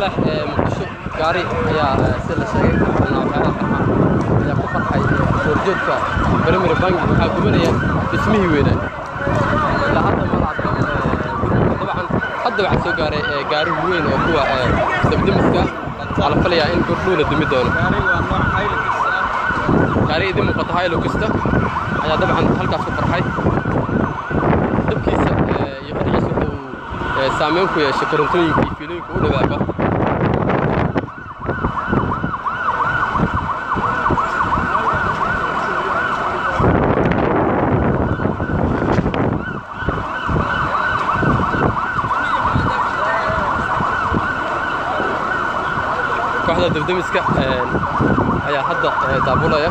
Taleex ee Muqdisho gaari ayaa sida la sheegay waxyaabaha qarxa ayaa ku qarxay horjeedka Premier Bank. Waxaa gubanaya dhismihii weynaa ilaa hadda ma la arko dabcan. Hadda waxaa soo gaaray gaari weyn oo kuwa dabdemiska. Waxaa la filayaa in gordhow la dumi doono gaari. Idin muuqata Hilux-ta ayaa dabcan halkaas ku qarxay. Dabkiisa iyo qaraxiisa wuxuu saameyn ku yeeshay korontooyinka iyo fiilooyinka u dhawaaba. Kooxda dabdemiska ayaa hadda daabulaya.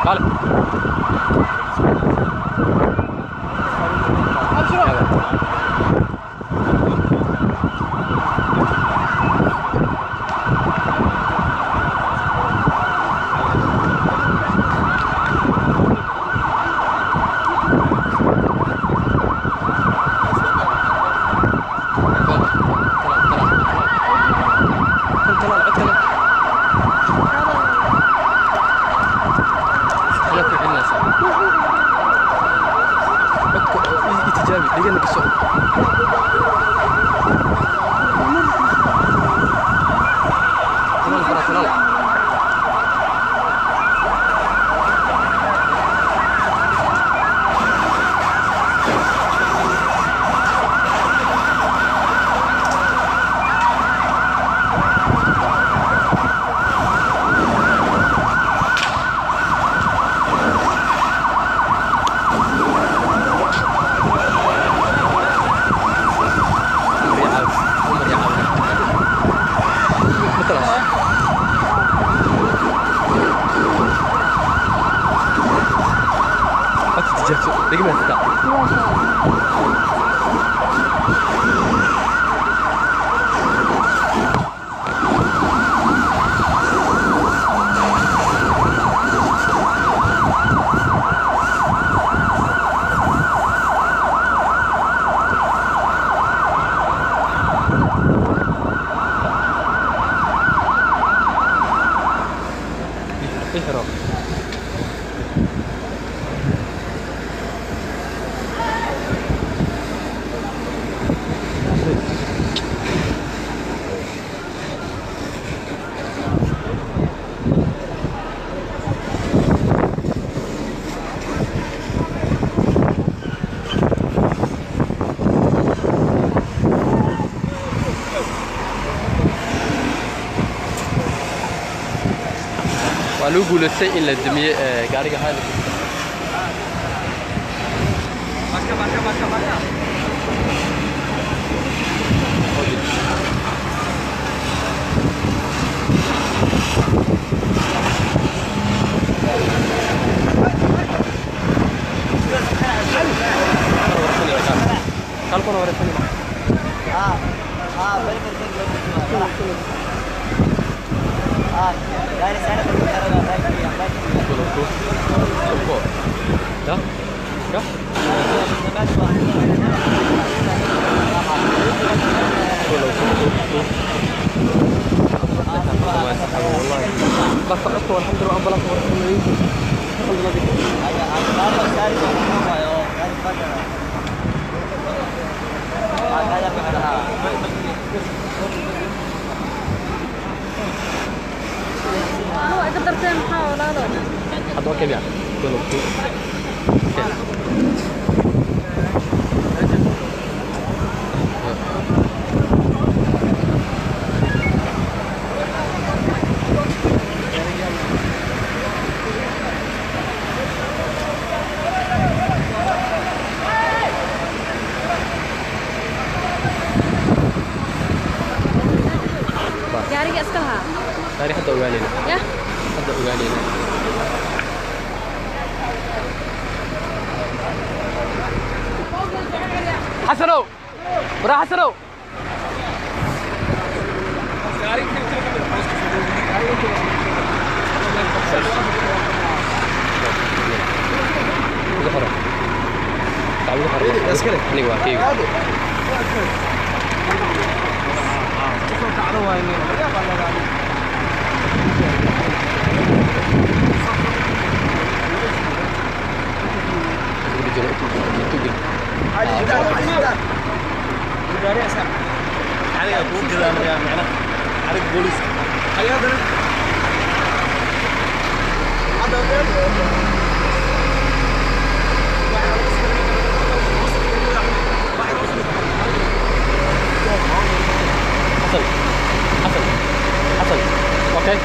Vale. Waa lagu guulaystay in la damiyey gaariga Hilux. Kalkuna wareysani ma Ya? Ya? والحمد لله. Hadda waa kemiya Gaariga iska lahaa. Gaari hadda ogaanayna. Ya? Hadda ogaanayna. Xasanow, waraa Xasanow. Aniga waa keyga. حسن حسن حسن okay.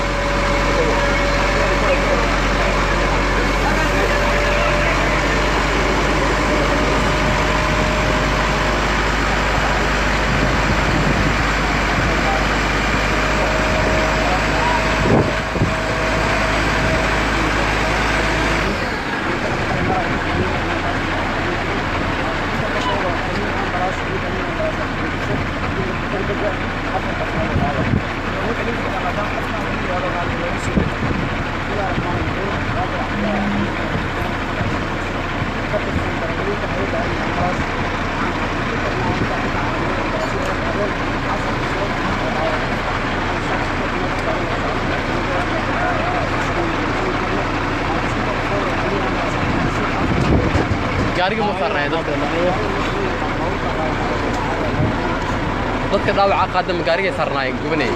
Gaariga ma saarnaya dadka dhaawaca qaada ma gaarigay saarnaayeen gubanayay.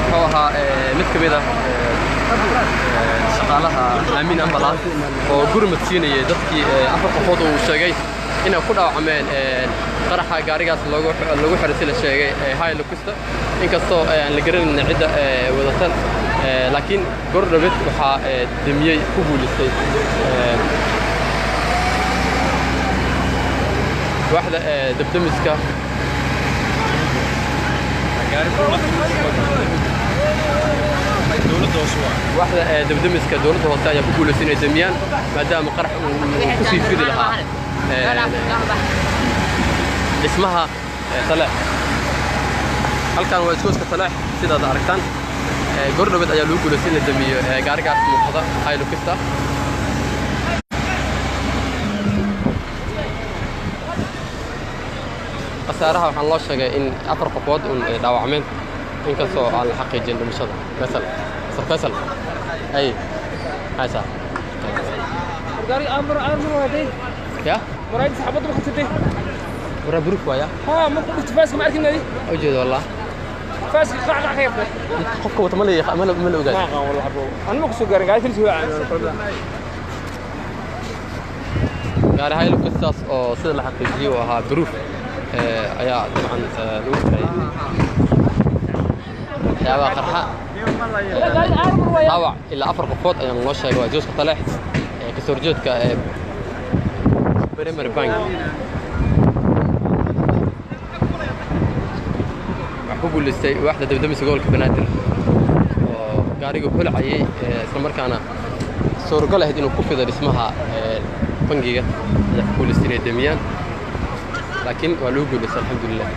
Wuxuu ahaa mid ka mid ah shaqaalaha Aamin Ambulance oo gurmad siinayay dadkii 4 qofood oo uu sheegay inay ku dhaawacmeen qaraxa gaarigaas loogu xiray si la sheegay Hilux-ta, inkastoo aan la garanayn cidda wadatan, laakiin goor dhaweed waxaa damiyey ku guuleystay waaxda dabdamiska. Waaxda dabdamiska dowladda hoose ayaa ku guuleystay inay damiyaan maadaama qarax uu ku sii fidi lahaa dhismaha Taleex. Halkan waa isgoyska Taleex sidaad aragtaan. Goor dhaweed ayaa lagu guuleystay in la damiyo gaarigaas muuqda Hilux-ta. Khasaaraha waxaan loo sheegay in 4 qofood uun ay dhaawacmeen, inkastoo aan la xaqiijin dhimashada. Faisal, Faisal, ay haysa ya مرايد صحابته ما خسرتي waraa buruuf waaya. ها ما كنت فاسك ما عرفنا دي u jeedo wallah فاسك قاع قاع كيف qofka wata ma la ogaad. ما قام والله ابو انا ما كنت قارن قاعد تلسوا Gaari Hilux-taas oo sida la xaqiijiyey uu ahaa buruuf ayaa dabcan lagu xiray waxyaabaha qarxa. Dhaawac ilaa 4 qofood ayaa loo sheegay. Waa isgoyska Taleex ee kasoo horjeedka Premier Bank. Waxaa ku guuleystay waaxda dabdamiska gobolka Banaadir oo gaariga holcayay, isla markaana suuragal ahayd inuu ku fido dhismaha bangiga ayaa ku guuleystay inay damiyaan, laakiin waa lagu guuleystay alxamdulilah.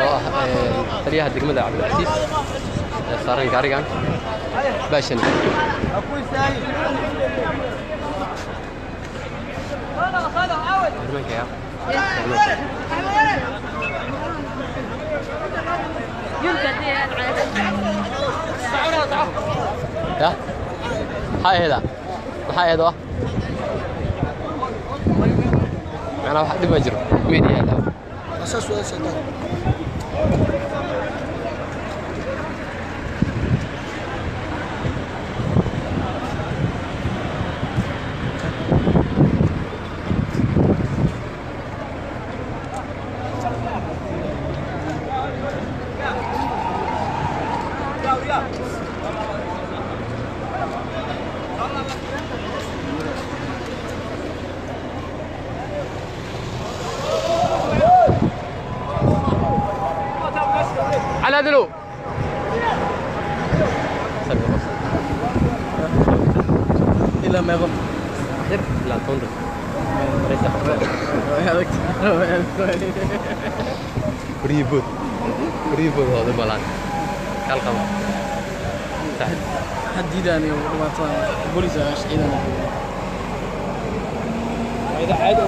Oo ah taliyaha degmada Cabdilcasiis ee saaran gaarigan baashan. Barnaamijka yaa. Ya, maxay ahayd? Maxay ahayd? Waa macnaa wax dhib ma jiro, media yaala. Asaas waa shaytaan. على دلو Ilaa meeqo? Ilaa 10 ribut ribut oo balan kal qaba. Xadiidaan iyo dhibaatada booliis ayaa ciidan. إذا عاد.